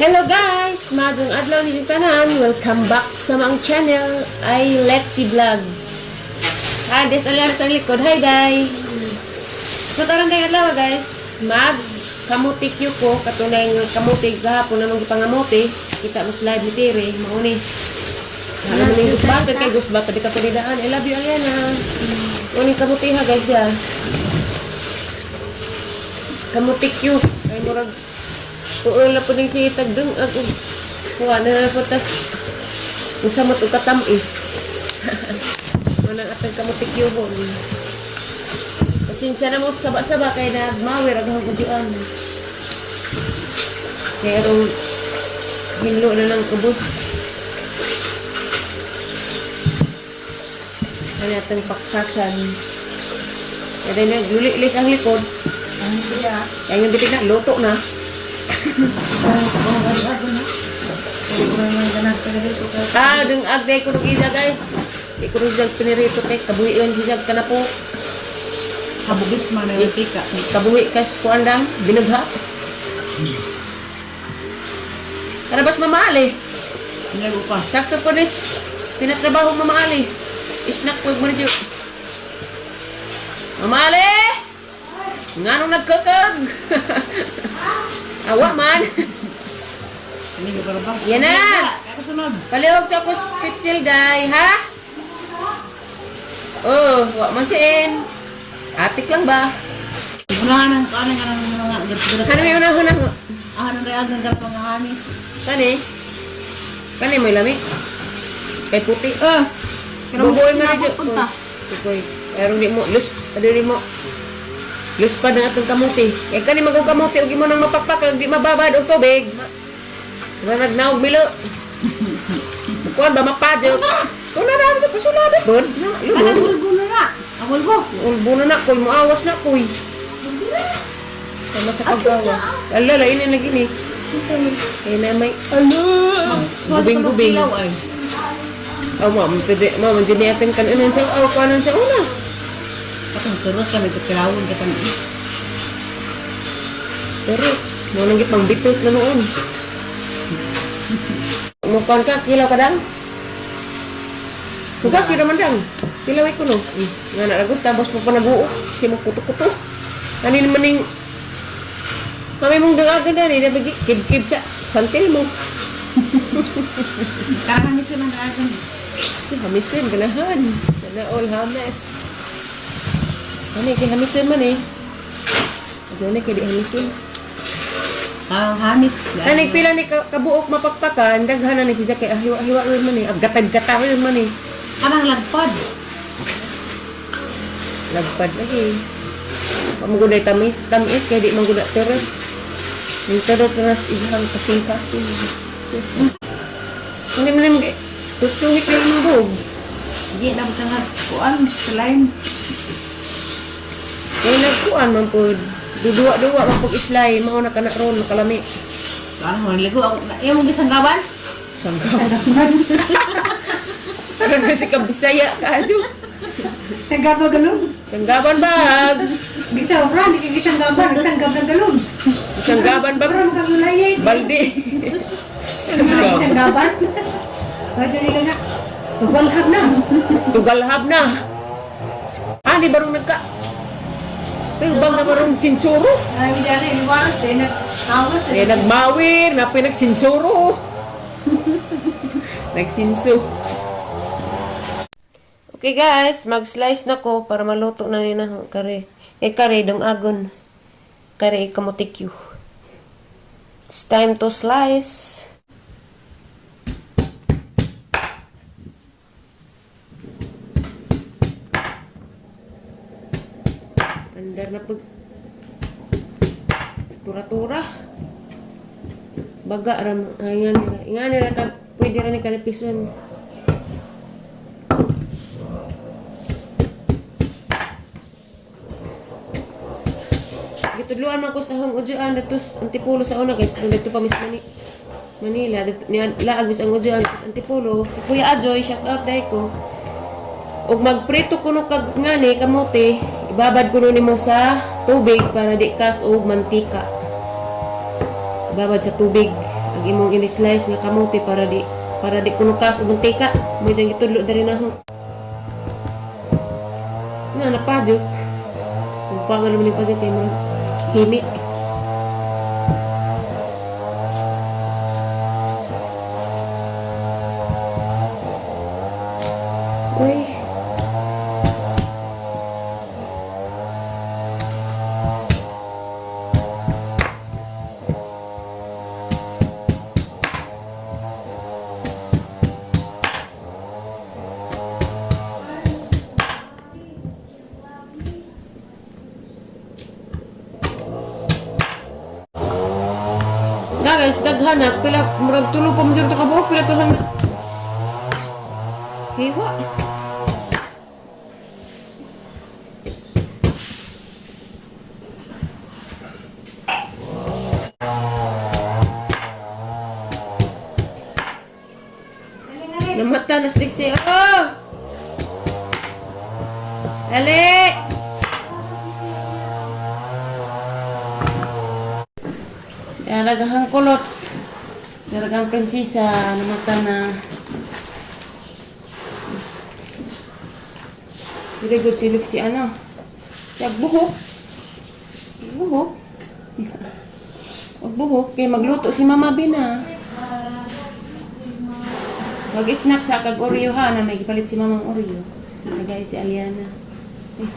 Hello guys! Maayong adlaw ninyong tanan. Welcome back sa among channel ay Lexie Vlogs. Hi, des alyar sa likod. Hi, day! So karon day adlaw guys, mag kamuti ko katunay nga kamuti gahapon namang gipangamuti. Kita mo slide ni Tire, mao ni. Ano mo ning gusbata kay gusbata di ka daan. I love you, Aliana. Mao ni kamuti ha guys ya. Kamuti Q kay murag tuol na po ning si tagdung ag kuha na na po tas unsa mo og katamis. Manang atang kamuti Q hon. Pasensya na mo sa saba-saba kay nagmawir ang akong udian. Kaya arong hinlo na ng ubos. Ano atang paksakan. Kaya nagluli-lis ang likod. Kaya yung bitig na, luto na. Ah, dung agday ko nung isa guys. Di ko rin siyang pinirito kay kabuhian siya ka na po. Habugis man na yung tika. Kabuhi kas kuandang binugha. Karabas mamaali. Nilago pa. Sakto po nis pinatrabaho mamaali. Isnak po mo na Mamaali! Nganong nagkakag? Awa man. Nilago pa ba? Yan na! Kaya sunod. Palihog sa ako pitsil day, ha? Oh, wa man si En. Atik lang ba? Unahan ang kanan nga ng mga Ano may unahon na? Ah, nang reag ng garap mga hamis. Kani? Kani may lami? Kay puti. Eh. Bubuoy man na punta. Tukoy. Pero di mo, lus, ano di mo. Lus pa ng atong kamuti. Kaya kani magong kamuti, ug imo nang mapakpak, ug di mababad og tubig. Diba nagnaog bilo. Kuan ba mapadyo? Kung na sa pasulado. Bud, na, Kanang lulo. ulbo na na. Ang ulbo. Ulbo na na, koy. Muawas na, koy. Sama sa pag-awas. Ala, lain na lagi ni. Kaya na may, Ano? Gubing-gubing. Oh, ma'am, pwede, ma'am, hindi natin kanunan sa, oh, kanon sa una. Katong turos kami kilawon ka tamis. Pero, mo nang gipang bitot na noon. Mukon ka, kilaw ka dang? Muka, si Ramandang. Kilaw ko no. Nga naragot, tapos mo pa nag-uok. Si mo kuto-kuto. Ano naman yung... Mami mong dangagan na, eh, nabigi, kib-kib sa santil mo. Karang hamis lang dagan. Si hamisin, ganahan. Sana all hames. Ano, kay hamisin man eh. Ano, kay di hamisin. Karang hamis. Kanig pila ni kabuok mapakpakan, daghan na ni siya kay hiwa-hiwa man eh, gatag-gatag man eh. Karang lagpad. Lagpad lagi. Pamuguday tamis, tamis kay di man gud terror. Yung terror teras ibang kasing-kasing. Ano man yung tutuhit na yung bug. Di na ba nga kuan slime. Kaya nagkuan man po, duduwa-duwa man pag islay, mao na kana ron, makalami. Karang ligo ako. Imo gisanggaban? Sanggaw. Parang kasi ka Bisaya ka, adyo. Sanggab galon. Sanggaban bag. Gisa obra, di kay gisanggaban, gisanggaban galon. Sanggaban bag. Obra magkagulayay. Balde. Sanggaban. Gisanggaban. Radyo nila na. Tugalhab na. Tugalhab na. Ah, di barong nagka... Pero bang na barong sinsuro? Ay, dyan, liwaras, eh, nagtawas. Eh, nagmawir, na pinagsinsuro. Nagsinso. Okay guys, mag-slice na ko para maluto na ni na kare. Eh kare dong agon. Kare kamutikyo. It's time to slice. Andar na pag tura-tura. Baga ram ay nga nila. Nga nila ka pwede ra ni kanipisan. Gitudluan man ko sa hong udyoan dito sa Antipolo sa una guys, dito pa mis Manila dito niya laag mis ang udyoan sa Antipolo. Si Kuya Ajoy, shout out dai ko. Og magprito kuno kag ngani kamote, ibabad kuno nimo sa tubig para di kas og mantika. Babad sa tubig. Ang imong ini-slice nga kamote para di kunukas ug mantika. Mo diyang gitudlo diri nako. Nga napajok. Ug pangal mo ni pajok kay murag himi. Uy. Na guys, daghan na. Pila, murag tulo pa mo sir ka buok. Pila to hang. Hiwa. Namata na stick siya. Oh! Ali! Daraghang kulot. Daraghang prinsesa. Namata na. Very good silik si ano. Siya buhok. Buhok. Huwag buhok. Kay magluto si Mama Bina. Mag-snack sa kag Oreo ha. Na may gipalit si Mamang Oreo. Nagay si Aliana. Eh.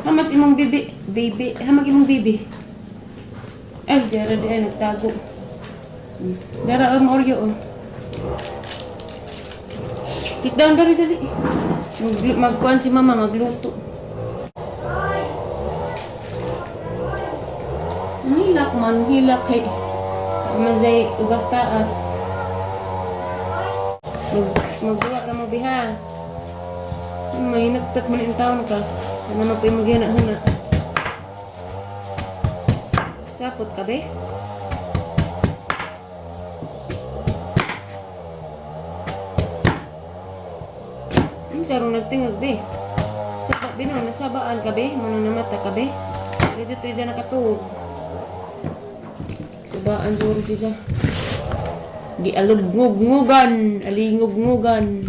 Hamas imong bibi. Baby. Hamag imong bibi. Ay, dara di ay nagtago. Dara ang Oreo oh. Sit down dali dali. Magkuan si mama magluto. Hilak man, hilak kay manzay ugas taas. Magduwa ra mo biha. May nagtat man in taon ka. Ano man pa yung maghina-hina. Sapot ka be? Sarong nagtingag be. Saba be no, nasabaan ka be, manong namata ka be. Medyo triza nakatuog. Subaan suro siya. Gialugngug-ngugan, alingug-ngugan.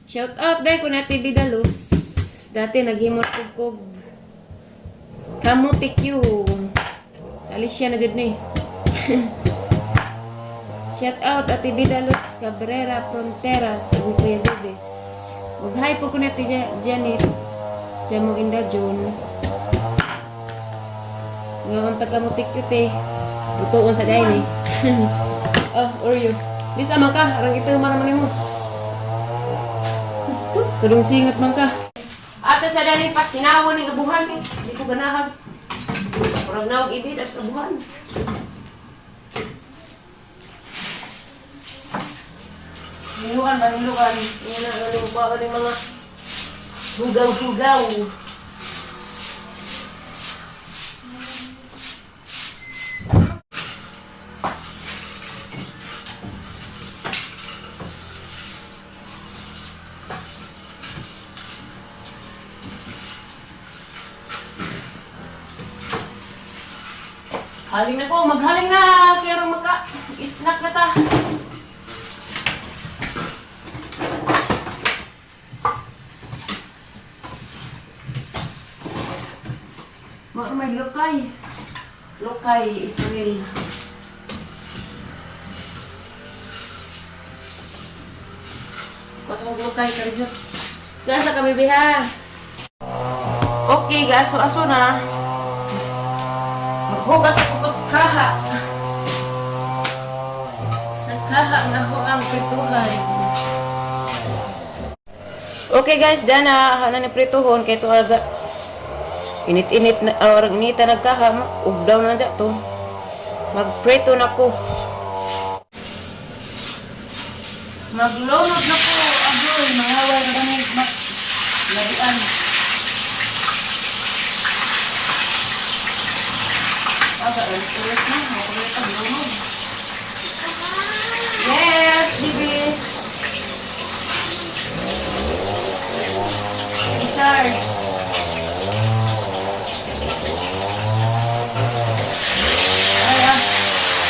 Shout out dahil ko na TV Dalus. Dati naghimot kog kog Kamote Q. Sa Alicia na jud ni. Shout out Ate Vida Luz Cabrera Fronteras ug Kuya Jubes. Ug hi po ko na Ate Janet. Jamo Inda June. Nga ang taga Kamote Q te. Lutuon sa dahil eh. Oh, Oreo. Dis man ka, arang ito man naman nimo. Tudong singat man ka. Ate sa dali pa sinawo ning abuhan eh. Di ko ganahan. Murag nawag ibid at abuhan. Niluan ba niluan? Yan na ano pa ni mga hugaw-hugaw. Haling na ko, maghaling na pero magka snack na ta. Mga may lukay. Lukay Israel. Kuasa kong lukay karizot. Gasa kami biha. Okay, gaso-aso na. Maghugas ako sa kaha. Sa kaha nga ho ang prituhan. Okay guys, dana hana ni prituhon kay tuaga. Init-init na orang inita nagkaha, ugdaw na dya to. Magprito na ko. Maglunod na ko, agoy, mangaway na kami, labian. Aga, ulit na, makulit ang lunod. Yes, baby. Start. Ay, ah.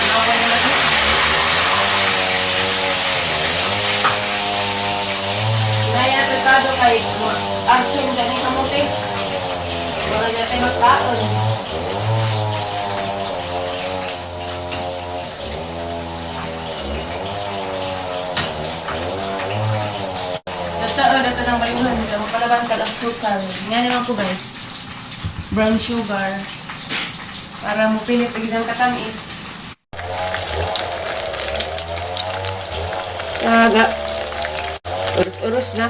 Nawala na lagi. Naya pekado kay arsun gani kamote. Wala na tayo magkaon. Totoo, dato ng balimuhan. Mapalaban kag asukal. Nga naman ko, guys. Brown sugar. Para mo pinit ang isang katamis. Aga. Urus-urus na.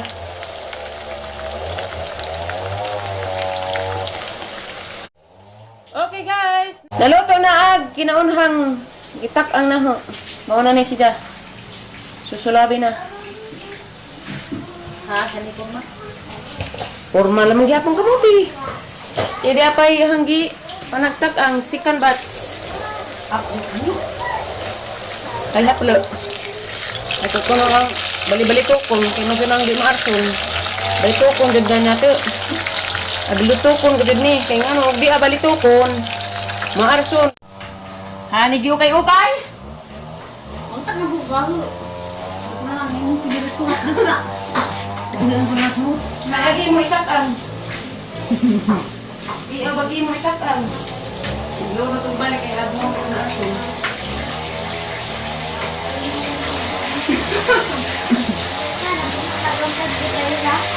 Okay guys, naluto na ag kinaunhang gitak ang naho. Mauna ni siya. Susulabi na. Ha, sani ko ma. Formal lamang gyapon kabuti. Idi apay hanggi panagtak ang sikan bats. Ako, ano? Ay haplo. Ito ko na lang bali-balito kung kay man nang di maarson. Balito kung gud na nato. Abiluto kung gud ni kay ngano di abalito kon. Maarson. Hani gyud kay ukay. Ang tanga bugaw. Ako na lang yung pinirito at dasa. Tingnan ko na suot. Maagi mo itakang. Iyo bagi mo itakang. Loro tong balik kay ag mo na arson.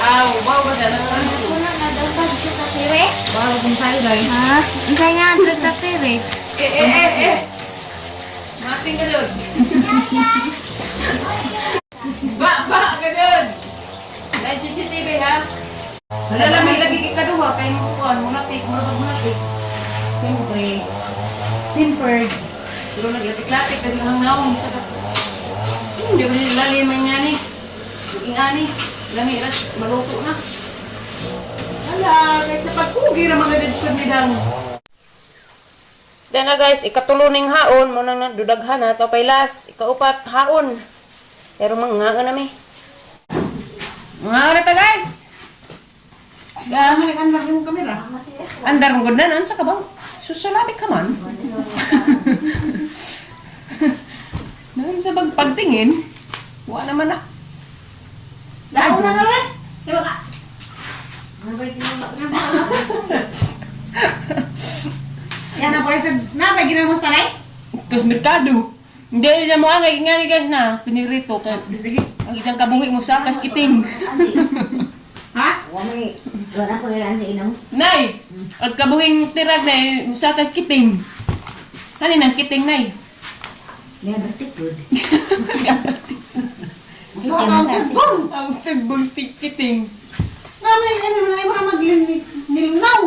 Aw, wow ba dala ka? Bago kung tayo dahil. Ha? Ang kaya nga, sa pere. Eh, eh, eh, eh. Mating ka doon. Ba, ba ka doon. Dahil CCTV ha. Wala lang may lagi kay kaduha kay mo kuan mo natik mo pag natik. Siyempre. Simper. Pero naglatik-latik kasi ang naong sa ka. Hindi mo nila lalim ang ngani. Yung ani, lami ras maluto na. Hala, kaysa pagkugi ra mga didkod ni dang. Dana guys, ikatulo ning haon mo nang dudaghan na to pay last, ikaupat haon. Pero mga na mi. Mga na ta guys. Ga, man ang andar yung kamera. Andar mo gud na sa kabaw. Susulabi ka man. Naan sa pagtingin, wa naman na. Laon na na rin. Diba ka? Yan na pala sa na pa ginamos taray. Kas merkado. Hindi niya mo angay nga ni guys na pinirito kay Sige. ang isang kabungi mo sa kas kiting. Ha? Wala ko nila ang inamos. Nay, at kabuhing tirag na musa kas kiting. Hani nang kiting nay? Niya bertikod. So ang tigbong. Ang tigbong stick kiting. Namin ano na imo maglilnaw.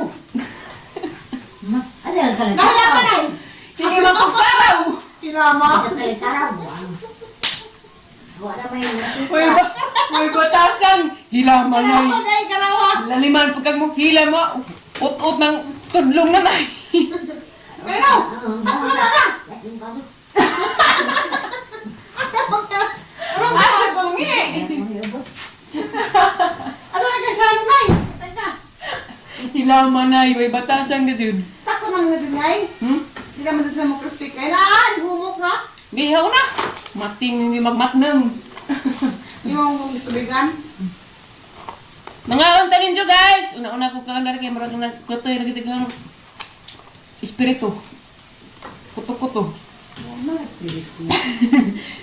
Ada ang kalang. Nahala ka na. Sige makaparaw. Kilama. Wala may Uy, ba, uy, batasan. Hilama Wala nay. ko dai karawa. Laliman pagkag mo hila mo. Ut-ut ng tudlong na nay. Pero sakto na na. Ay, bungi. Ato na ka siya nay. Teka. Hilama nay, may batasan ka jud. Sakto nang nga din ay. Hmm? Di naman sa mo crispy kay naan humok na. Di haw na. Mating hindi magmatnang. Yung tubigan. Mga unta ninyo guys. Una-una ko kaandar kay murag na kutoy ra gid ang espiritu. Kuto-kuto.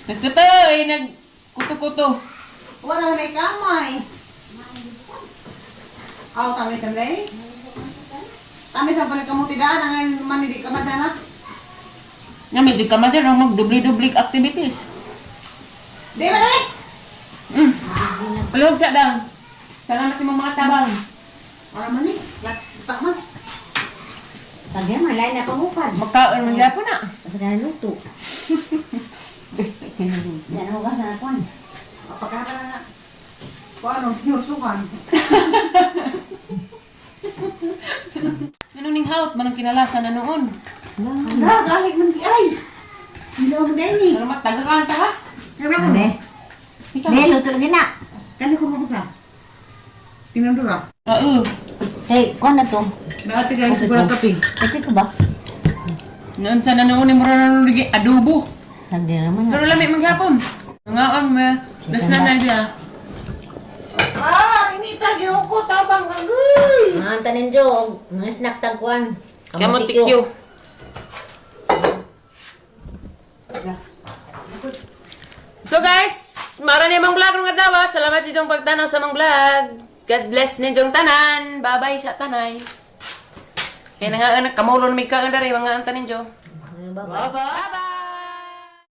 Nagkutoy, nag kuto-kuto. Wala man ay kamay. Aw, tami sa day. Tami sa panagkamuti daan, ang manidi ka man sana. Nga medyo ka man dyan, ang magdubli-dubli activities. Di ba dali? Palihog sa dang. Salamat yung mga tabang. Wala man eh. Tak man. Pagyan man lain na pangukad. Magkaon man gyapon na. Basta ka naluto. Basta kinaluto. Yan ang hugas na kuan. Pagkaka na na. Paano? Hinursukan. Ano ning hawt man ang kinalasa na noon. Ala, gahig man ay. Hindi mo dahil ni. Pero matagakan ta ha. Kaya ko. Ne, Ikaw. ne luto lagi na. Kani ko mo sa. Tinandura. Oo. Hey, kuha na to. Dati guys, siguro kape. Kape ko ba? Noon sa nanoon ni mura na adobo. Sabi naman. Pero lami maghapon. Nga ang das na na siya. Ah, inita ginoo tabang agoy. Mga tanin jo, mga snack tagkuan. Kamote Q. So guys, mara ni among vlog ng adlaw. Ah. Salamat sa inyong pagtanaw sa among vlog. God bless ninyong tanan. Bye-bye sa tanay. Kaya na nga, anak, kamulo na may kaon dari, mga antanin jo. Bye-bye. Bye-bye!